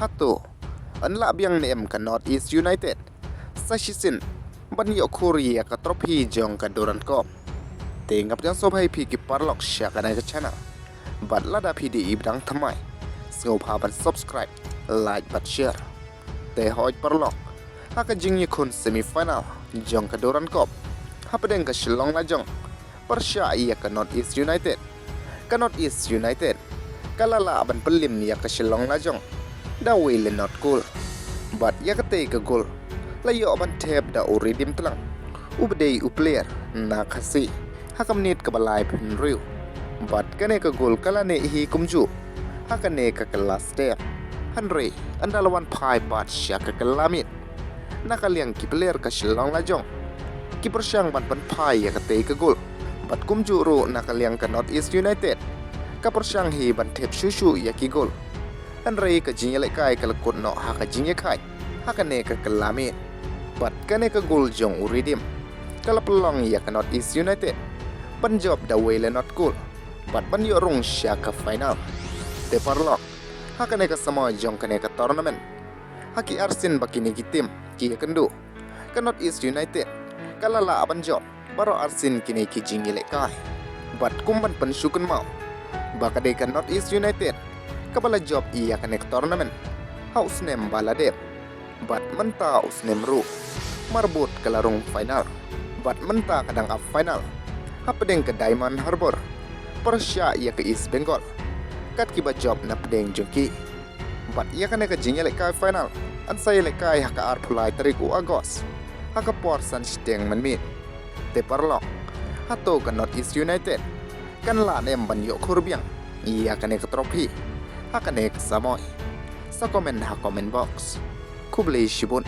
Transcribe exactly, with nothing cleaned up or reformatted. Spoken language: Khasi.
Hato yn lah biang ne em ka North East United sa shisien ban ïoh khur ïa ka trophy jong ka Durand Cup? Te nga pdiang sngewbha ïa phi ki paralok sha kane ka channel. Bad lada phi dei i ba dang thymmai, sngewbha ban subscribe, like bad share. Te hooid paralok, ha ka jingïakhun semi final jong ka Durand Cup hapdeng ka Shillong Lajong pyrshah ïa ka North East United, ka North East United ka la lah ban pynliem ïa ka Shillong Lajong da wei la nod kol. Bad ïa katei ka gol la ïoh ban thep da u Redeem Tlang, u ba dei u player na Khasi, ha ka minit kaba laiphew hynriew. Bad kane ka gol ka la neh hi kumjuh ha kane ka kylla step. Hynrei ynda la wan phai pat sha ka kylla miet, na ka liang ki player ka Shillong Lajong ki pyrshang ban pynphai ïa katei ka gol. Bad kumjuh ruh na ka liang ka North East United ka pyrshang hi ban thep shuh shuh ïa ki gol. Hynrei ka jingïalehkai ka la kut noh ha ka jingïakhaid ha kane ka kylla miet. Bad kane ka gol jong u Redeem ka la pynlong ïa ka North East United ban jop da wei la nod kol bad ban ïoh rung sha ka final. Te paralok, ha kane ka samoi jong kane ka tournament, ha ki arsien ba kine ki team ki ïakynduh, ka North East United ka la lah ban jop baroh arsien kine ki jingïalehkai. Bad kum ban pynshu kynmaw ba ka dei ka North East United kaba la jop ïa kane ka tournament ha u snem ba la dep. Bad mynta u snem ruh, marbud ka la rung final. Bad mynta ka dang ap final hapdeng ka Diamond Harbour pyrshah ïa ka East Bengal, kat kiba jop na pdeng jong ki. Bad ïa kane ka jingïalehkai final yn sa ïalehkai ha ka arphew lai tarik u August ha ka por san shiteng mynmiet. Te paralok, hato ka North East United kan lah ne em ban ïoh khur biang ïa kane ka trophy ha kane ka samoi? Sa comment ha comment box. Khublei shibun.